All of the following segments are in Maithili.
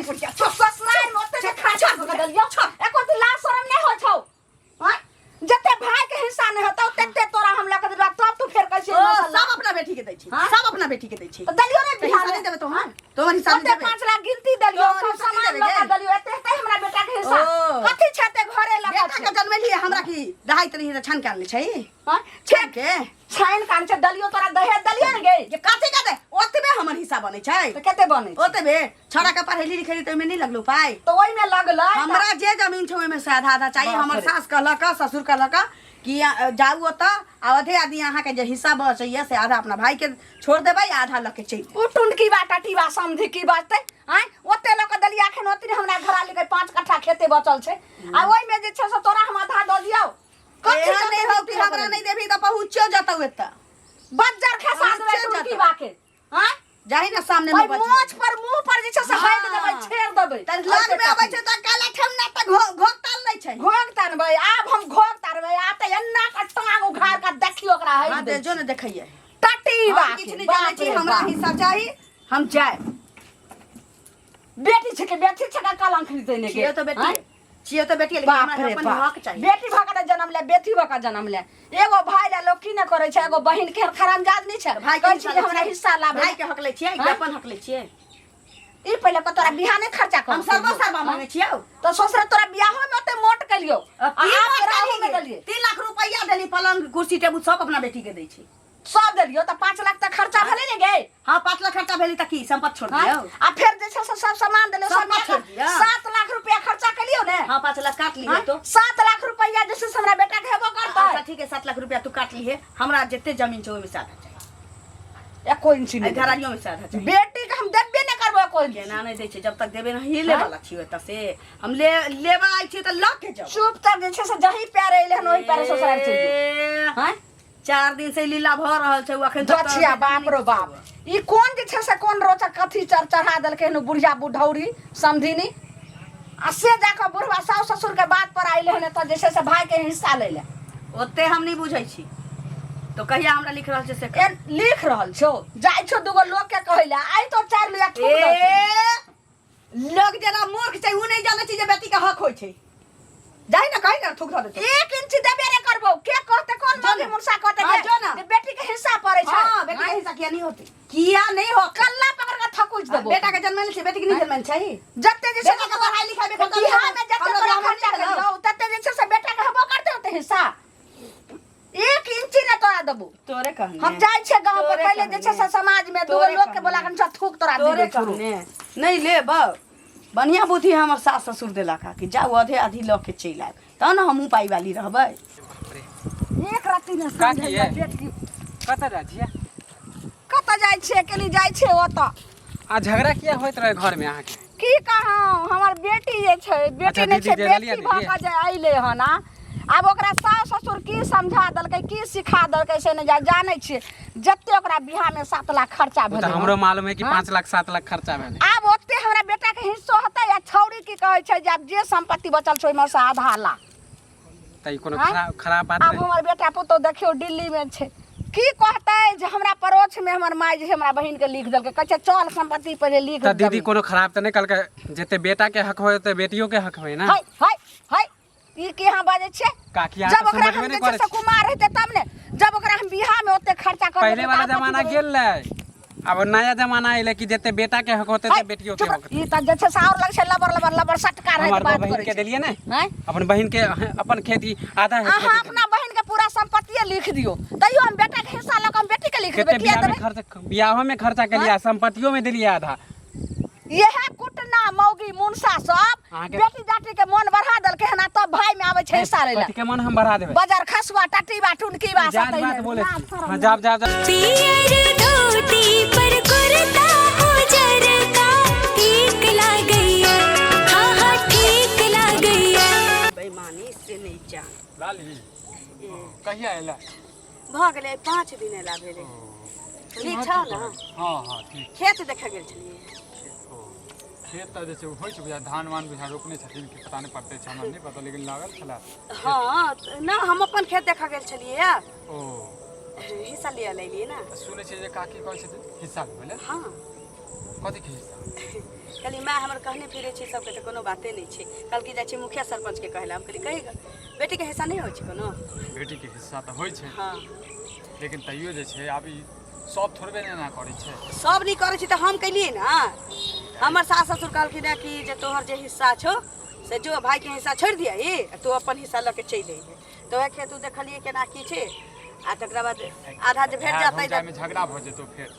बुढ़िया, छोड़। ससुराल में ओते जे खर्चा कऽ के देलियौ, एको दिन लाज शरम नहि होइ छौ? आँय? जते भाई के हिस्सा नहि होतौ तेते तोरा हम लऽ के देबौ, तब तू फेर कहै छियै ओ, मसल्ला। सब अपना बेटी के दै छै। हाँ? सब अपना बेटी के दै छै। तऽ देलियौ ने तऽ बिहार हिस्सा में? नहि देबै तोहर, तोहर हिस्सा नहि ओते देबै। 5 लाख गिनती देलियौ, तोहर सब हिस्सा नहि सामान देबै लऽ के गे। देलियौ, एते हेतै हमरा बेटा के हिस्सा? ओ। कथी छै एते घरे लऽ के बेटा छै? के जन्मेलियै हमरा की दहाइत रही तऽ छान के आनले छै? हाँ? छान के छानि कान छै। देलियौ तोरा दहेज, देलियौ ने गे? जे कथी के दे? ओतबे हमर हिस्सा बनै छै। तऽ कते बनै छै? ओतबे। छौड़ा के पढ़ेली लिखेली तऽ ओहिमे नहि लगलो पाइ? तऽ ओहिमे लगलै तऽ- हमरा जे जमीन छै ओहिमे से आधा आधा चाहिए। बाप हमर रे। सास कहलक, ससुर कहलक कि जाउ ओतऽ आ आधे आदमी अहाँके जे हिस्सा बचैया से आधा अपना भाई के छोड़ देबै, आधा लऽ के चलि ओ टुनकी बा टटीबा समधि की बचतै? आँय, ओते लऽ कऽ देलियै, एखन ओतनी हमरा घराली के 5 कट्ठा खेते बचल छै आ ओहिमे जे छै से तोरा हम आधा दऽ दियौ? कथी एहन नहि हौ कि हमरा नहि देबही तऽ पहुँचो जतौ एतऽ। बज्जर खसा देबै पहुँचे टुनकी जतौ। बा के। आँय? जाही ने सामने में ओहि बचिए। मोछ पर, मुंह पर जे छै से हाँ। हगि देबै, छेड़ देबै। तऽ लग में अबै छै तऽ काला ठेहुना तऽ घो घोकताल नहि छै। घोघ तानबै, आब हम घोघ तानबै। आब तऽ एन्ना के टांग उघार के देखियो ओकरा हगि हाँ दै। दे जो ने देखैये। टटी बा हम किछु नहि जानै छी, हमरा हिस्सा चाही, हम जायब। बेटी छै के बेटी छै के कलंक खरीदे ने छियै तऽ बेटी, छियै तऽ बेटी, लेकिन बाप हमरा रे अपन बाप। हक चाही। बेटी भऽ के जन्म ले, बेटी भऽ के जन्म ले। एगो भाई ले लोग की ने करै छै? एगो बहिन के खरामजाद नहीं छै? भाई के कहै छी हिस्सा जे लै हमरा छियै? हिस्सा लाबे। भाई के हक लै छियै कि हाँ? अपन हक लै छियै? ई पहिले के तोरा बियाह नहीं खर्चा कर हम सर्वो सर्वा मांगे छियै। तो ससुर तोरा बियाहो में ओते मोट केलियो आ आ की आब मोट तोरा अहू में देलियै? देलियै। 3 लाख रुपैआ देली, पलंग कुर्सी टेबुल सब अपना बेटी के दै छै। सब देलियो तऽ 5 लाख तऽ खर्चा भेलै ने गे? हाँ, 5 लाख खर्चा भेलै तऽ की संपत्ति छोड़ हाँ? दियौ? आ फेर जे छै से सब सामान देलियो, सब संपत्ति छोड़ दियौ। 7 लाख रुपया खर्चा केलियो ने? हाँ, 5 लाख काट लिए। हाँ? तो 7 लाख रुपया जे छै से हमरा बेटा के हेबो करतै? अच्छा ठीक है, 7 लाख रुपया तू काट लिए। हमरा जते जमीन छै ओहिमे से आधा चाही। एको इंची एहि नहि। घरारियों में से आधा चाही। बेटी के हम देबे नहि करबो एको इंची। केना नहि दै छै? जब तक देबे नहीं ले हाँ? वाला छियै एतऽ से हम ले लेबा आइ छियै तऽ लऽ के जाउ। चुप तब जे छै से जही प्यारे एलै हन ओही प्यारे ससुराल चलि जो। ए, हाँ? 4 दिन से लीला भऽ रहल छै, ओ अखन तक दछिया, बाप रो बाप, ई कोन जे छै से कोन रोचक कथी चढ़ चढ़ा देलकै हन बुढ़िया बुढ़ौरी समधिनी? आ से जाकऽ बुढ़वा साउस ससुर के बात पर आइले हन एतऽ जे छै से भाई के हिस्सा लै ले। ओते हम नहि बुझै छी, तो कहिया हमरा लिख रहल छै से ए, लिख रहल छौ, जाइ छौ दूगो लोग के कहै ले, आइ तो चारि लिया ठोक दऽ ए, लोग जेना मूर्ख छै, उ नहि जानै छै जे बेटी के हक होइ छै। जाहि ने कहि ने थूक धऽ देतौ। 1 इंच देबे रे करबो। के कहते? कोन जो मौगी ने। मुनसा कहते हाँ, जे जो ने। जे बेटी के हिस्सा पड़ै छै? हाँ, बेटी के हिस्सा किया नहीं होते? किया नहीं हो? कल्ला पकड़ के थकुच देबो। बेटा के जन्म छै, बेटी के नहीं जन्म छै? जते जे छै बेटा के पढ़ाई लिखाई में खर्चा। बिहार में जते हमरा तोरा बियाह में खर्चा नहीं भेलौ। करियौ तते जे छै से बेटा के हेबो करते होते हिस्सा। 1 इंची ने तोरा देबो। तोरे कहने। हम जाइ छियै गाँव पर। तोरे पहिले जे छै से कहने। समाज में दूगो तोरे लोग के बोला कहने। के थूक तोरा तोरे देबे छोड़ू। कहने नहीं ले। बढ़िया बुद्धि हमर सास ससुर देलक कि जाउ आधे आधी लऽ के चलि आयब, तहन ने हमहूँ पाइ वाली रहबै। एक राति ने का समझै किए? बेटी। कतऽ जाइ छियै? कतऽ जाइ छियै? केली जाइ छियै ओतऽ। आ झगड़ा किया होइत रहे घरमे अहाँके? की कहूँ, हमर बेटी जे छै, बेटी अच्छा, नहि दीदी छै, जे लेलियै बेटी भऽ दीदी? कऽ जे अयलै हन। आ आब ओकरा सास ससुर की समझा देलकै, की सिखा देलकै से नहि जानै छियै। जते ओकरा बियाहमे 7 लाख खर्चा ओ तऽ भेलै हन। हमरो मालूम है कि हाँ? 5 लाख 7 लाख खर्चा भेलै। आब ओते हमरा बेटाके हिस्सो हेतै? आ छौड़ी की कहै छै जे आब जे सम्पत्ति बचल छै ओहिमे से आधा ला। तऽ ई कोनो आँय? खराब खराब बात आब नहि। हमर बेटा पुतहु देखियौ दिल्लीमे छै, की कहतै जे हमरा पड़ोसमे हमर माय जे छै हमरा बहिनके लिख देलकै? कहै छै चल सम्पत्ति पहिले लिख तऽ दीदी देबै। कोनो खराब तऽ नहि कहलकै? जते बेटा के हक होय ओते बेटियो के हक होय ने? है है है, ई की अहाँ बाजै छियै? काकी, अहाँ जब तऽ ओकरा समझबे हम नहि जे छै करै से छी। कुमार हेतै तब ने, जब ओकरा हम बियाहमे ओते खर्चा कर पहिले वाला जमाना गेल रहे, आब नया जमाना एलै कि जते बेटा के हक होते है, ते बेटियो के चुप हक। रह। ई तऽ जे छै से आओर लग छै लबर लबर लबर सटका रहै हमर बात बहिन करै के छै। देलियै ने आँय? अपन बहिन के अपन खेती आधा है। अहाँ खेती अपना बहिन के पूरा संपत्तिये लिख दियौ, तैयो हम बेटा के हिस्सा लऽ कऽ हम बेटी के लिख देबै। कते किया बियाह में देबै? खर्चा, बियाहो में खर्चा केलियै आ संपत्तियो में देलियै आधा। इएह कुटना मौगी मुनसा सब अहाँके- बेटी जाटी के मन बढ़ा देलकै हन आ तब भाई में आबै छै हिस्सा लै लए। कथी के मन हम बढ़ा देबै? बजार खसुआ टटीबा टुनकीबा सब जात तहिने। बात बोले लाज शरम हाँ, जाब जाब जाब। पियर धोती पर कुर्ता उजर का ठीक लागैया, हाँ हाँ ठीक लागैया। बेईमानी से नहीं जान। लाली कहिया एला? भऽ गेलै 5 दिन एला भेलै। ठीक छौ ने? हाँ हाँ, ठीक। खेत देखऽ गेल छलियै। ओ खेत तऽ जे छै होइ छै बुझा, धान वान बुझा रोपने छथिन कि पता नहि, पड़तै छै, हमरा नहि पता, लेकिन लागल छलै। हँ ना, हम अपन खेत देखऽ गेल छलियै। ओ हिस्सा लिअ लैलियै ने। सुनै छियै जे काकी कहै छथिन हिस्सा लेबै लए। हाँ। कथीके हिस्सा? कहली माय हमर कहने फिरै छै सबके तऽ कोनो बाते नहि छै। कहलकै जाइ छै मुखिया सरपञ्चके कहै लए। हम कहली कही बेटीके हिस्सा नहि होइ छै कोनो? बेटीके हिस्सा तऽ होइ छै। हँ, लेकिन तैयो जे छै आब ई सब थोड़बे ने एना करै छै। सब नहि करै छै तऽ हम केलियै ने। हमर सास ससुर कहलखिन हेँ कि जे तोहर जे हिस्सा छौ से जो भाइके हिस्सा छोड़ि दियही, तू अपन हिस्सा लऽ के चलि अइहे। तऽ वएह खेत देखलियै केना की छै, आ तकरा बाद आधा जे भेट भाय जेतै तऽ भौजाइमे झगड़ा भऽ जेतौ फेर।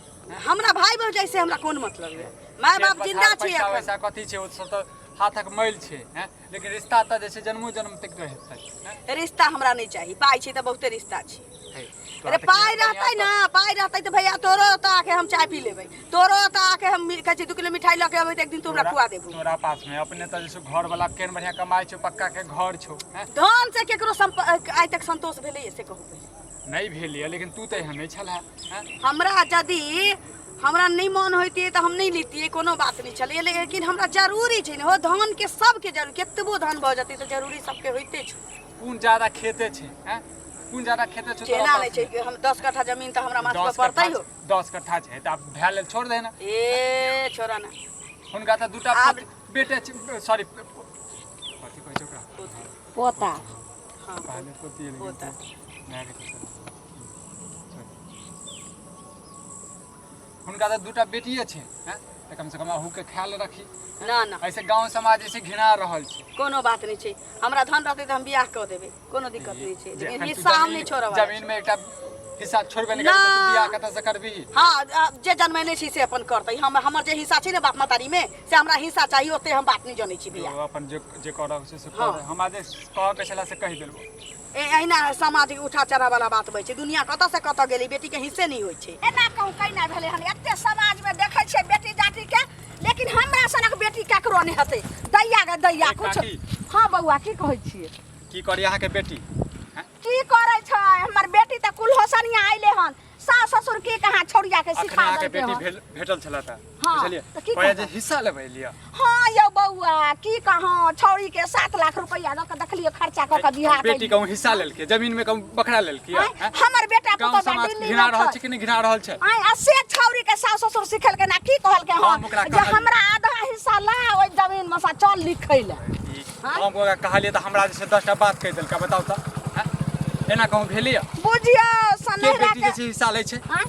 हमरा भाय भौजाइ से हमरा कोन मतलब यऽ, माय खेत बाप जिन्दा पथार छी पैसा एखन। वैसा कथी छै, ओ सब तऽ हाथक मैल छै हैं, लेकिन रिश्ता तऽ जे छै जन्मो जन्म तक रहतै हैं। रिश्ता हमरा नहि चाही, पाइ छै तऽ बहुते रिश्ता छै। हे, तोरा अरे तऽ पाइ केहन बढ़िआँ रहतै ने, पाइ रहतै तऽ भैया तोरो ओतऽ आके हम चाय पी लेबै, तोरो ओतऽ आके हम कहै छै 2 किलो मिठाइ लऽ के अबै तऽ एक दिन तू हमरा खुआ देबू। तोरा पास में अपने तऽ जे छै घर वाला केहन बढ़िया कमाइ छौ, पक्का के घर छौ हैं। धन से केकरो आइ तक संतोष भेलैए से कहू पहिले? नहि भेल यऽ, लेकिन तू तऽ एहन नहि छलह हैं। हमरा यदि हमरा नहि मन होइतियै तऽ हम नहि लितियै, कोनो बात नहि छलै, लेकिन हमरा जरूरी छै ने हो धनके, सबके जरूरी, कतबो धन भऽ जेतै तऽ जरूरी सबके होइते छै। कोन ज्यादा खेते छै हैं, कोन ज्यादा खेते छौ तोरा केना पास नहि छै में? कि हम 10 कट्ठा जमीन तऽ हमरा माथ पर 10 पड़तै कट्ठा हो। 10 कट्ठा छै तऽ आब भए लेल छोड़ दे ने। ए छोड़ा ना। हुनका तऽ दूटा आब- बेटे छै, सॉरी, कथी कहै छै ओकरा? पोता। हँ, पहले पोती लेकिन पोता। भए गेल छै। छोड़। हुनका तऽ दूटा बेटिए छै हैं, तऽ कम से कम अहूके ख्याल रखी। ना ना, ऐसे गांव समाज जे छै घिना रहल छै। कोनो बात नहि छै, हमरा धन रहतै तऽ हम बियाह कऽ देबै, कोनो दिक्कत नहि छै, जे लेकिन एखन तू हिस्सा हम नहि जमीन छोड़ब। जमीन में एकटा हिस्सा छोड़बे नहि करबी तऽ तू ना। बियाह कतऽ से करबी? हँ, जे जनमेने छी से अपन करतै। हम हमर जे हिस्सा छै ने बाप महतारीमे, से हमरा हिस्सा चाही, ओते हम बात नहि जनै छी भैया। ओ अपन जे जे करब से से हँ। कर, हमरा जे कहऽ के छलै से कहि देलबो। ए अहिना समाज उठा चढ़ा वाला बात होइ छै। दुनिया कतऽ से कतऽ गेलै, बेटीके हिस्से नहि होइ छै। एना कहूँ कैना भेलै हन? एते समाजमे देखै छियै बेटी जातिके, लेकिन हमरा सनक बेटी केकरो नहि हेतै। दैया गे दैया ए कुछ काकी। हँ बौआ, की कहै छियै? की करी अहाँके बेटी हैं? की करै छै हमर बेटी? तऽ कुलहोसनिया अइले हन। सास ससुर की कहाँ छौड़िया के अखने सिखा अहाँके देलकै बेटी हन। भेल भेटल छलै तऽ हँ, बुझलियै तऽ की कहैया जे कहब? हिस्सा लेबै लिअ। हँ यौ बौआ, की कहौं, छौड़ी के 7 लाख रुपैआ दऽ के देखलियै खर्चा कऽ के बियाह बेटी केलियै। कहूँ हिस्सा लेलकै, जमीन में कहूँ बखरा लेलकै आँय, हैं? हमर बेटा गाँव पुतोह समाज दिल्ली घिना मे रहल छै। छै कि नहि घिना रहल छै? आँय, आ से छौड़ी के सास ससुर सिखेलकै ना, की कहलकै हम हन ओकरा जे कहलियै। हमरा आधा हिस्सा ला ओहि जमीन मे से, चल लिखै लए। ई हम ओकरा कहलियै तऽ हमरा जे छै 10टा बात कहि देलकै। बताउ तऽ हैं? एना कहूँ भेलियै? बुझियौ के सनहिरा बेटी जे के छै हिस्सा लै छै? आँय,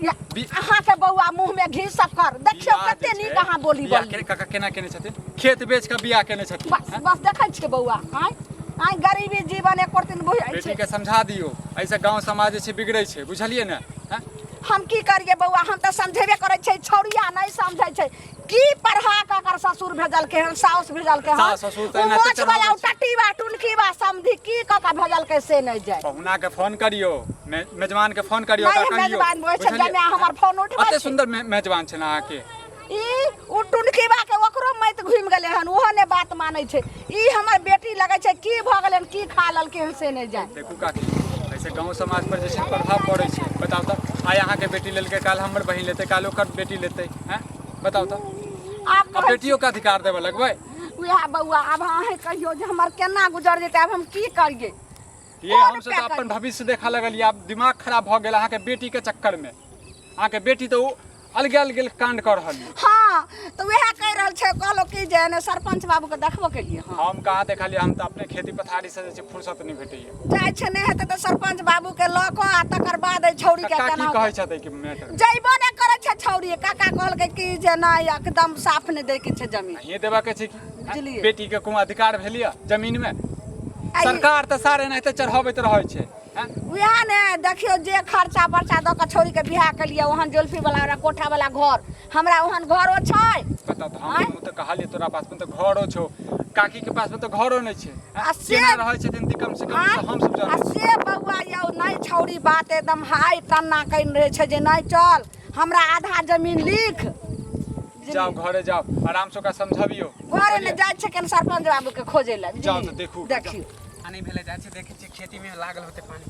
या, बी- अहाँके बौआ मुँह में घी शक्कर, देखियौ बियाह कते जे छै, नीक अहाँ बोली बियाह बोलली। काका केना केने छथिन? खेत बेच कऽ बियाह केने छथिन बस हैं? बस, देखै छियै बौआ, आँय आँय, गरीबी जीवन एको दिन बुझै बेटी छै। के समझा दियौ, एहिसँ गाँव समाज जे छै बिगड़ै छै, बुझलियै ने हैं? हम की करियै बौआ, हम तऽ समझेबे करै छै, छौड़िया नहि समझै छै। की पढ़ा कऽ एकर ससुर भेजलकै हन, साउस भेजलकै हन? सास ससुर तऽ ओ एनाहिते मोछ वाला चढ़ाबै छै। टट्टी बा टुनकी बा समधी की कऽ कऽ भेजलकै से नहि जाय। पहुना के फोन करियौ, मेजबान के फोन करियौ, नहि ओकरा कहियौ, मेजबान होइ छै बुझलियै? जमे हमर फोन उठबै अते छै। सुन्दर मेजबान छै ने अहाँके। ई उ टुनकी बा के ओकरो मैत घुमि गेलै हन, ओहो नहि बात मानै छै। ई हमर बेटी लगै छै की भऽ गेलै हन, की खा लेलकै हन से नहि जाय। देखू काकी, ऐसे गाँव समाज पर जे छै प्रभाव पड़ै छै। बताउ तऽ, आइ अहाँके बेटी लेलकै, काल्हि हमर बहिन लेतै, काल्हि ओकर बेटी लेतै हैं, बताउ तऽ। आब आब कहै बेटियो के अधिकार देबऽ लगबै। उएह बौआ, आब अहेँ कहियौ जे हमर केना गुजर जेतै, आब हम की करियै? ये कोन हमसब उपाय तऽ अपन करियै? भविष्य देखऽ लगलियै, आब दिमाग खराब भऽ गेल अहाँके बेटी के चक्कर में। अहाँके बेटी तऽ ओ अलगे अलगे कांड कऽ रहल यऽ। हँ तऽ उएह कहि रहल छै, कहलहुँ कि जे ने सरपञ्च बाबूके देखबो केलियै हँ? हम कहाँ देखलियै, हम तऽ अपने खेती पथारी से जे छै फुर्सत नहि भेटैया। जाइ छै, नहि हेतै तऽ सरपञ्च बाबूके लऽ कऽ आ तकर बाद एहि छौड़ीके कक्का की केना कहै छथि कि मैटर? जैबो नहि करै छै छौड़ी। काका कहलकै कि जे नहि, एकदम साफ नहि दैके छै जमीन। अहीं देबऽ के छै की बुझलियै। बेटी के कोनो अधिकार भेल यऽ जमीन में? आ ई- सरकार तऽ सारे एनाहिते चढ़ाबैत रहै छै हैं? उएह ने देखियौ, जे खर्चा बर्चा दऽ कऽ छौड़ीके बियाह केलियै, ओहन जुल्फी वाला कोठा वाला घर, हमरा ओहन घरो छै? बताउ तऽ, हम आँय? तऽ कहलियै तोरा पास में तऽ घरो छौ, काकी के पास में तऽ घरो नहि छै हैं? आ से- केना रहै छथिन तऽ कम से कम आँय? तऽ हमसब आ जानै छी। से बौआ यौ, नहि छौड़ी बात एकदम हाय तन्ना कनि रहै छै जे नहि चल, हमरा आधा जमीन लिख। जाओ घरे जाओ, आराम से ओकरा समझाबियौ। घरे ने जाइ छै केन सरपंच बाबू के खोजे लए। जाउ तऽ देखू। देखियौ। पानी भेलै, जाइ छै देखै छियै खेती में लागल होतै पानी।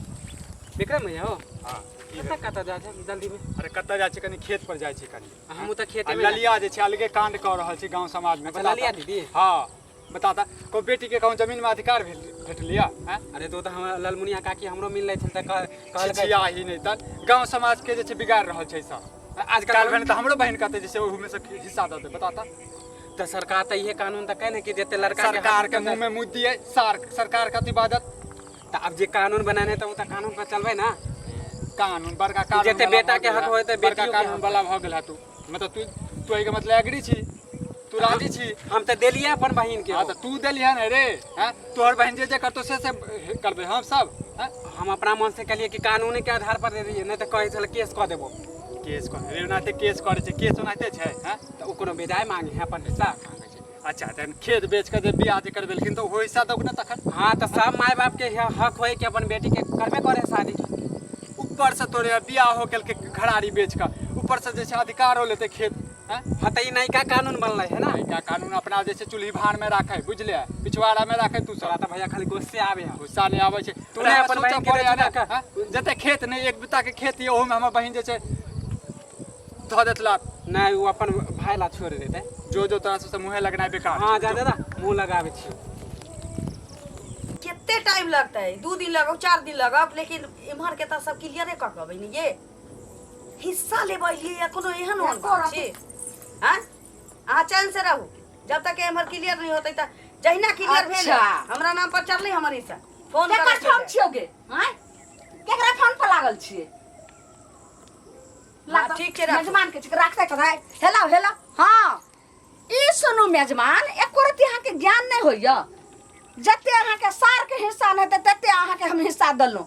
विक्रम भैया हो। हाँ, की कतऽ भेल? कतऽ जाइ छै जल्दी में? अरे कतऽ जाइ छै, कनि खेत पर जाइ छै कनि। हमहूँ तऽ आ खेते में। ललिया जे छै अलगे कांड कऽ रहल छै गाँव समाज में। अच्छा, बता ललिया तऽ। दीदी? हाँ, बता तऽ, कोइ बेटी के कहूँ जमीन में अधिकार भेल भेटलिया हैं? अरे तो तऽ हम ललमुनिया काकी हमरो मिललै छल तऽ कहलकै। छिछिया ही नहि तऽ गाँव समाज के जे छै बिगाड़ रहल छै सब। आजकल काल्हि भेल तऽ हमरो बहिन कहतै जे छै ओहूमे से हिस्सा दऽ दे। बता तऽ। तऽ सरकार तऽ इहे कानून तऽ कहै ने कि जते लड़का के सरकार हक के मुंह में मुँह दिए, सार सरकार कथी बाजत? तऽ आब जे कानून बनेने तऽ ओ तऽ कानून पर चलबै ना। कानून बड़का कानून जते वाला बेटा भऽ के गेल हक है। होय तऽ बड़का बेटियो के कानून हक। वाला भऽ गेल है तू। मतलब तू तू एहिके मतलब एग्री छी, तू राजी छी? हम तऽ देलियै अपन बहिन के। हाँ तऽ तू देलिहे ने रे, हैं? तोहर बहिन जे जे करतौ से से करबै हम सब, हैं? हम अपना मन से कहलियै कि कानून के आधार पर दे दियै, नहि तऽ कहै छलै केस कऽ देबो। केस कर रे, ओनाहिते केस करै छै, केस ओनाहिते छै, हैं? तऽ ओ कोनो बेजाय मांगे है अपन हिस्सा? अच्छा, तहन खेत बेच कऽ जे बियाह जे करबेलखिन तऽ ओहो हिस्सा दौक ने तखन। हाँ तऽ सब माय बाप के हक होय कि अपन बेटी के करबे करे शादी। ऊपर से तोरे बियाह हो गेल के घरारी बेच कऽ, ऊपर से जे छै अधिकारो लेतै खेत, हैं? हाँ तऽ ई नयका कानून बनलै है ना। नयका कानून अपना जे छै चूल्ही भार में राखै, बुझलियै? पिछवाड़ा में राखै तू सब। तोरा तऽ भैया खाली गुस्से आबे है। गुस्सा नहि आबै छै। तू नहि अपन बहिन के पड़ै दै ने, छी हैं? जते खेत नहि, एक बित्ता के खेत यऽ, ओहोमे हमर बहिन जे छै धऽ देत लात। नहि, ओ अपन भाय ला छोड़ि देतै। जो जो तोरा सबसँ मुँहे लगनाइ बेकार। हाँ जा दादा, मुँह लगाबै छी। कते टाइम लगतै? 2 दिन लगौ, 4 दिन लगौ, लेकिन इम्हर के तऽ सब क्लियरे कऽ के अबै ने। ये हिस्सा लेबै लिए या कोनो एहन ओहन बात छै? आँय, अहाँ चैन से रहू जब तक एम्हर क्लियर नहीं होतै। तऽ जहिना क्लियर भेल, अच्छा। हमरा नाम पर चढ़लै हमर हिस्सा, फोन केकर करै फोन छी। छियौ गे? आँय, केकरा फोन पर लागल छियै? हाँ, ठीक छै, राखू। मेजमान के राखते कथाय। हेलो हेलो, हाँ ई सुनू मेजमान, एको रत्ती अहाँके ज्ञान नहि होइया। जते अहाँके सारके हिस्सा नहि हेतै तते अहाँके हम हिस्सा देलहुँ।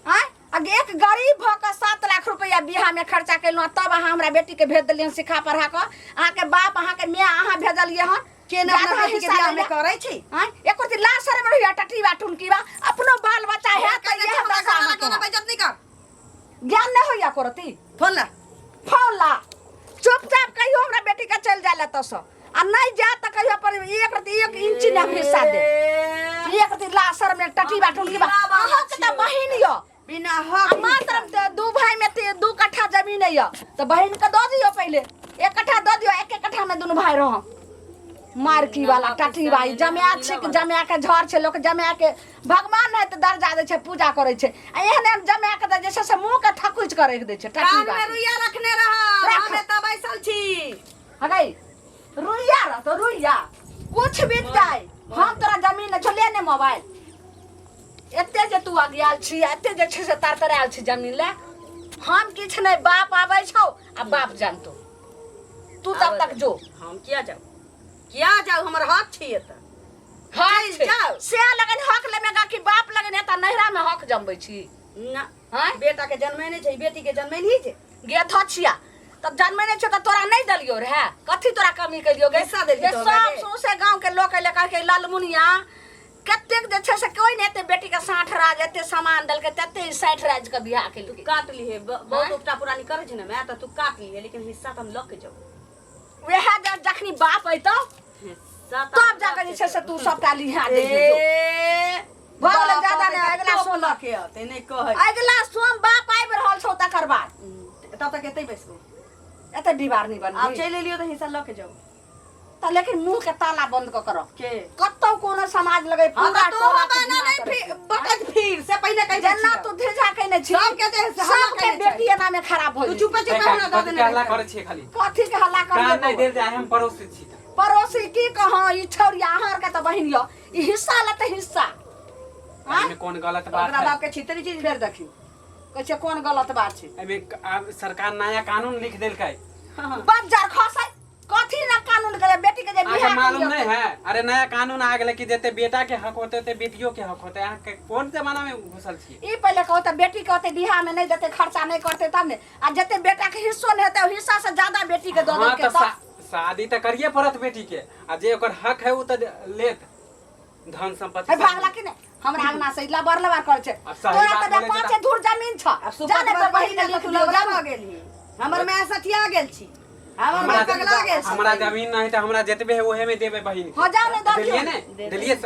आँय, आ एक गरीब भऽ कऽ 7 लाख रुपैआ बियाहमे खर्चा केलहुँ, तब अहाँ हमरा बेटीके भेज देलियै हन सिखा पढ़ा कऽ। अहाँके बाप, अहाँके माय अहाँ भेजलियै हन के ने जादा अपना बेटी के हिस्सा बियाह में लैले। करै छी? आँय, एको रत्ती लाज शरम रहैया टटीबा टुनकीबा? अपनो बाल बच्चा है तऽ इएह हमरा दशा घरवाला अहाँके कोनो हैत। बेइज्जत नहि कर। ज्ञान नहि होइया एको रत्ती? फोन ला, फोन ला। चुपचाप कहियो हमरा बेटी के चलि जाय एतऽसँ, आ नहि जायत तऽ कहियो पर एक रत्ती एक इंची नहि हम हिस्सा देब। एक रत्ती लासर में टटीबा टुनकीबा। अहाँके तऽ बहिन यऽ बिना आ हक मात्र 2 भाई में 2 कट्ठा जमीन यऽ तऽ बहिन के दऽ दियौ, पहिले 1 कट्ठा दऽ दियौ, एक एक कट्ठा में दुनू भाई रह। मारकी वाला टटीबा, ई जमाया छै कि जमाया के झड़ छै? लोक जमाया के भगवान नहि तऽ दर्जा दै छै, पूजा करै छै, आ एहन एहन जमाया के तऽ जे छै से मुँह के थकुचि कऽ राखि दै छै। कान टटीबा में रुइया रखने रह। राख। हम एतऽ बैसल छी। हगै रुइया रहतो रुइया, कुछ बीत जाए हम तोरा जमीन नहि छौ। ले ने मोबाइल। एते जे तू अगियाल छी, एते जे छै से तरतरायल छी जमीन ले, हम किछु नहि। बाप आबै छौ आ बाप जानतो। तू तब तक जो। हम किया जाऊ, किया जाऊ? हमर हक छी एतऽ। हक चलि छै। जाउ। से लगन हक लेमेगा कि बाप लगन? एतऽ नैहरा में हक जमबै छी ना। आँय? बेटा के जन्मे छै, बेटी के जन्मे नहीं छै। गे धछिया, तब जन्मे नहि छौ तऽ तोरा नहि देलियौ रहे? कथी तोरा कमी केलियौ गे? हिस्सा देलही गे, तो हमरा सब गे। सौंसे गाँव के लोक अयलै, कहलकै ललमुनिया कतेक जे छै से कोइ नहि एते बेटी के साँठ राज एते सामान देलकै तते ई 60 राज के बियाह तू केलकै। काट लिहे, बहुत आँय? उपटा पुरानी करै छै ने मैं, तऽ तू काट लिहे, लेकिन हिस्सा तऽ हम लऽ के जाऊ। वएह जखनी बाप अयतौ हिस्सा तऽ तब हम जाके लऽ जे छै से के तू सबटा लिहा दे। ए, भऽ गेलै, बाप जादा अबै नहि, तऽ अगिला टोप सोम। लऽ के अतै, नहि कहै। अगिला सोम बाप आबि रहल छौ, तकर बाद तब तक एतै बैसबो। एते दीवार नहि आब बनबी। चलि एलियो तऽ हिस्सा लऽ के जाऊ। तऽ लेकिन मुंह के ताला बंद कऽ के रख। के कतौ कोनो समाज लगे हाँ पूरा तऽ तोरो टोला के बहना घृणा नहि करै फिर छै। बकत फिर से पहिने कहि दै जेना छियौ। तू धिजा केने छी सबके जे से हल्ला सबके केने छै। बेटी एना में खराब भऽ तू जेतै। चुपे चुपे हमरा दऽ कथी देने हल्ला रहितै। करै छियै खाली? कथी के हल्ला कान कर? नहि देल जाय, हम पड़ोसी छी तऽ। पड़ोसी की कहाँ? ई छौड़िया अहाँ आरके तऽ बहिन यऽ, ई हिस्सा लेतै हिस्सा। आँय? एहिमे कोन गलत बात ओकरा है? बाप के छितरी चीज। फेर देखी, कहै छै कोन गलत बात छै। एहिमे आब सरकार नया कानून लिख देलकै। बज्जर खसै, कथी ना कानून करे बेटी के जे अहाँके बियाह मालूम करियौ? नहीं है? अरे नया कानून आ गेलै कि जते बेटा के हक होते ओते बेटियो के हक होते। अहाँके कोन जमाना में घुसल छियै? ई पहिले कहू तऽ, बेटी के ओते बियाह में नहि देतै, खर्चा नहि करतै तब ने, आ जते बेटा के हिस्सो नहि हेतै, ओहि हिस्सा से ज्यादा बेटी के दऽ हाँ देलकै तऽ तब शादी तऽ करिए पड़त बेटी के, आ जे ओकर हक है ओ तऽ लेत धन संपत्ति। हे, भागला कि नहि हमरा अंगना से? लबर लबर करै छै। आब सही तोरा बात तऽ बोलै छै। पाँचे धूर जमीन छ। आब जा ने सुपत तऽ बहिन बहिन के लिख तू दियौ, लबड़ा जा ने। भऽ गेलही, हमर माय सठिया गेल छी, हमर हमरा माय पगला गेल छी। हमरा जमीन नहीं तऽ हमरा जतबे है ओहे में देबै बहिन के। हाँ, जाओ ने, दऽ देलियै दियौ। ने, देलियै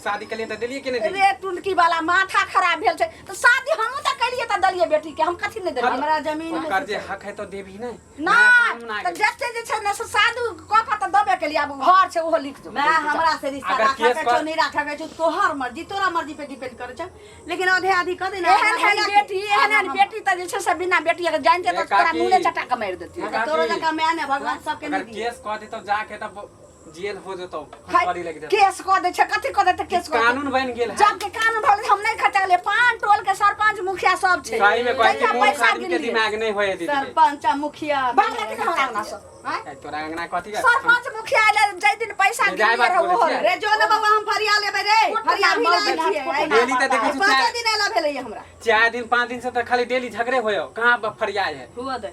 शादी के लिए तऽ देलियै कि नहि देलियै? रे टुनकी वाला, माथा खराब भेल छै। तऽ शादी हमहूँ तऽ केलियै तऽ देलियै बेटी के, हम कथी नहि देलियै? हमरा जमीन में ओकर जे हक है तो देबही नहि? नहि। नया कानून आ तऽ गेलै। जते जे छै ने से साधु कऽ कऽ तऽ देबे केलियै, आब घर छै ओहो लिख दो। मैं हमरा से रिश्ता अगर राखऽ केस के छौ, नहि राखऽ के छौ तोहर मर्जी, तोरा मर्जी पे डिपेंड करै छौ, लेकिन आधे आधी कऽ दे ने। एहन एहन बेटी, एहन एहन बेटी तऽ जे छै से बिना बेटी अगर जानिते तऽ ए तोरा काकी। मुँहे चटा कऽ मारि देतियै। काकी। तोरो जकाँ माय ने भगवान सबके अगर नहि दिए। केस कऽ देतौ जाके तऽ जेल हो जेतौ, खाइ- फौजदारी लागि जेतौ। केस कऽ दै छै, कथी कऽ देतै केस कऽ देतै। कानून बनि गेल है। जब के कानून भऽ गेलै, हम नहि खटकलियै। पान टोल के सरपंच मुखिया सब छै। सही में कहै छी, तहिया मूर्ख पैसा आदमी के गिनलियै। दिमाग नहि होय दीदी। सरपंच आ मुखिया भागला कि हमरा अंगना से आँय? ए, तोरा अंगना कथी के? सरपंच मुखिया एलै जाहि दिन पैसा बेजाय गिनलियै बात रहै बोलै ओहो छियै। रहै। रे जो ने बौआ, हम फरिया लेबै रे। कुटना फरिया भी मौगी लायल हाथ छियै। कुटना। डेली तऽ देखै छी पाँचो चारि दिन एला भेलैया हमरा। 4 दिन 5 दिन से तऽ खाली डेली झगड़े होय, कहाँ फरियाय है? हुआ दे।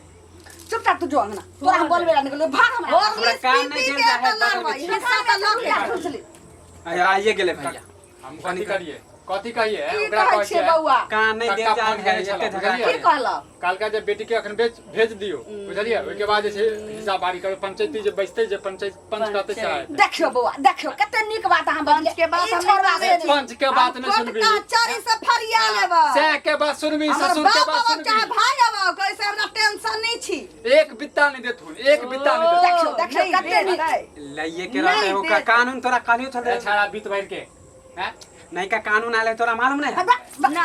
चुपचाप तू जो अंगना, तोरा हम बोलबे ला निकलो, भाग हमरा। हॉर्लिक्स कान पी नहि पी देल के जाइ है, तऽ लड़बै बगल के हिस्सा तऽ लऽ के। खुजली। आइए गेलै भैया। हम कथी करिए, कथी कहिए? की ओकरा कहै कहै छियै छियै बौआ? कान नहि देल कक्का जाइ फोन है, केने छलहुँ, एते झगड़ा बुझलियै? की कहलक? कालका जे बेटी के अखन बेच भेज दियौ, बुझलियै? ओहिके बाद जे छै हिसाब बारी करबै, पंचायती जे बैसतै, जे पंचायत पंच कहतै से हेतै। देखियौ बौआ, देखियौ कते नीक बात अहाँ पंच के बात ई हम नहि छोड़बा मानै से छी। पंच के बात नहि कोर्ट सुनबी, कचहरी से फरिया लेबै। सएह के बात सुनबी, हमर ससुर के बाप बात आबो चाहे सुनबी। भाई आबो, कैसे हमरा टेंशन नहीं छी। एक बित्ता नहि देथुन, एक बित्ता नहि देथुन। देखियौ, देखियौ, नहीं कते नीक। देतै। लइए के रहतै नहि ओकर देतै। कानून तोरा कहलियो छल ए छाड़ा, बीत भरि के हैं? नयका कानून आले, तोरा मालूम नहीं है? ना,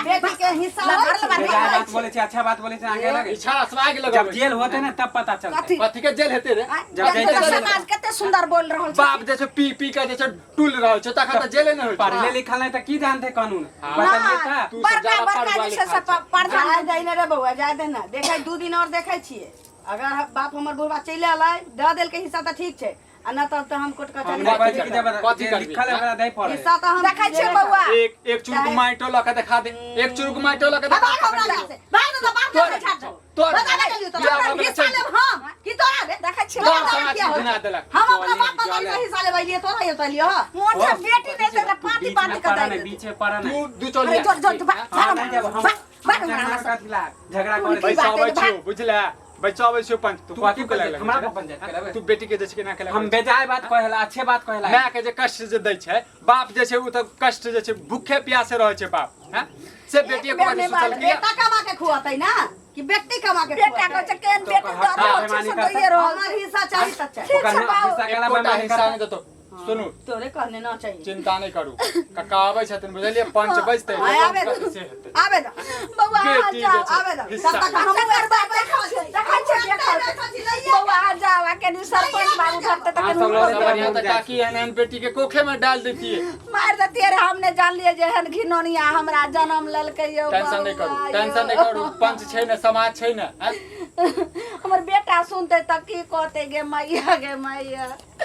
बेटी के हिस्सा लबार होइ छै। लबार बेजाय बात बोले छै, अच्छा बात बोले छै, आगे लगे। ई छाड़ा सब आगि जब लगबै। जेल होते ना तब पता चलते। कथी? कथी के जेल हेतै रे? जब देखियौ जैते तऽ जेल। समाज कते सुंदर बोल रहल छै। बाप जे छै पी पी के जे छै टूल रहल छै, तखन तऽ जेले नहि होइ छै। पढ़ले लिखल नहीं तऽ की जानते कानून? हाँ। बतलिए तऽ। तू सब बड़का ज्यादा बड़का पढ़ुआ जे छै से लिखा छै। प्रधान जाय दे ने रे बौआ, जाय दे ने। देखै 2 दिन और देखै छियै, अगर बाप हमर बुढ़वा चलि एलै, दऽ देलकै हिस्सा तऽ ठीक छै, आ न तब तऽ हम कोर्ट हम कचहरी। नहि कहै छी कि जब कथी जे करबी? लिखल है ओकरा दै पड़े। हिस्सा तऽ हम देखै छियै देबे बौआ। एक एक चुरुक माइटो लऽ के देखा दे, एक चुरुक माइटो लऽ के देखा भाग हमरा दे। लग से, भाग न तऽ बाप तोर- लग से छाड़। तोर- बता दे गेलियौ तोरा। बियाह हमरा भऽ गेलै, हिस्सा चलि। लेब हम कि तोरा रे? देखै छियै गाँव तोरा समाज किया होइ घिना छै? देलक। हम अपना जले- बाप दादा जले। के हिस्सा लेबै लिए, तोरा ये लियो। मोन से बेटी नहि तऽ पाती बीच पाती में के पड़ा दै नहीं, देतै। बीच में पड़ा नहीं। तू दू अरे चलिया। जोर जोर तू भाग। हाँ, नहीं जाबो, हम भाग भाग हमरा झगड़ा से। कथी ला? झगड़ा करे। की बैसा बात है, अबै छियौ, बुझले? बैसा अबै छियौ पंच। तू तू कथी कथी के पंचायत? लागल? हमरा पर पंचायत करे? तू बेटी के जे छै केना के हम बेजाय बात कहेला, अच्छे बात कहेला। माय के जे कष्ट जे दै छै, बाप जे छै ओ तऽ कष्ट जे छै भूखे प्यासे रहै छै बाप, हैं? से बेटी एक को बेर नहि सोचल बाजल। बेटा कमा के खुआतै ना कि बेटी कमा के बेटा खुआतै? कहै छै केहन बेटी तो दऽ रहल छै बेईमानी से करतै। दैये रहल हमर छै। हिस्सा चाही तऽ चाही। ठीक छै ओकर बाबू। हिस्सा केला एकोटा बेईमानी हिस्सा करतै। नहि देतौ। सुनू। तोरे कहने ना चाहिए। चिंता नहि करू, कक्का आबै छथिन, बुझलियै? पंच बजतै आय, आबे दे। से हेतै। आबे दे। बौआ अहाँ बेटी जे जाउ। छै, आबे दे। हिस्सा। तब तक हमहूँ एकर बात देखै छियै, देखै छियै, देखै छियै। बौआ अहाँ जाउ, आ कनि सरपंच बाबू करतै तऽ अहाँ कनि सब हुनको लऽ बढ़िया तऽ काकी एहन एहन बेटी के कोखे में डाल देतियै। मारि देतियै रे, हम नहि जानलियै जे एहन घिनौनिया हमरा जन्म लेलकै यौ। टेंशन नहि करू। बौआ यौ। टेंशन नहि करू, पंच छै ने, समाज छै ने, हैं? हमर बेटा सुनतै तऽ की कहतै? गे मैया, गे मैया।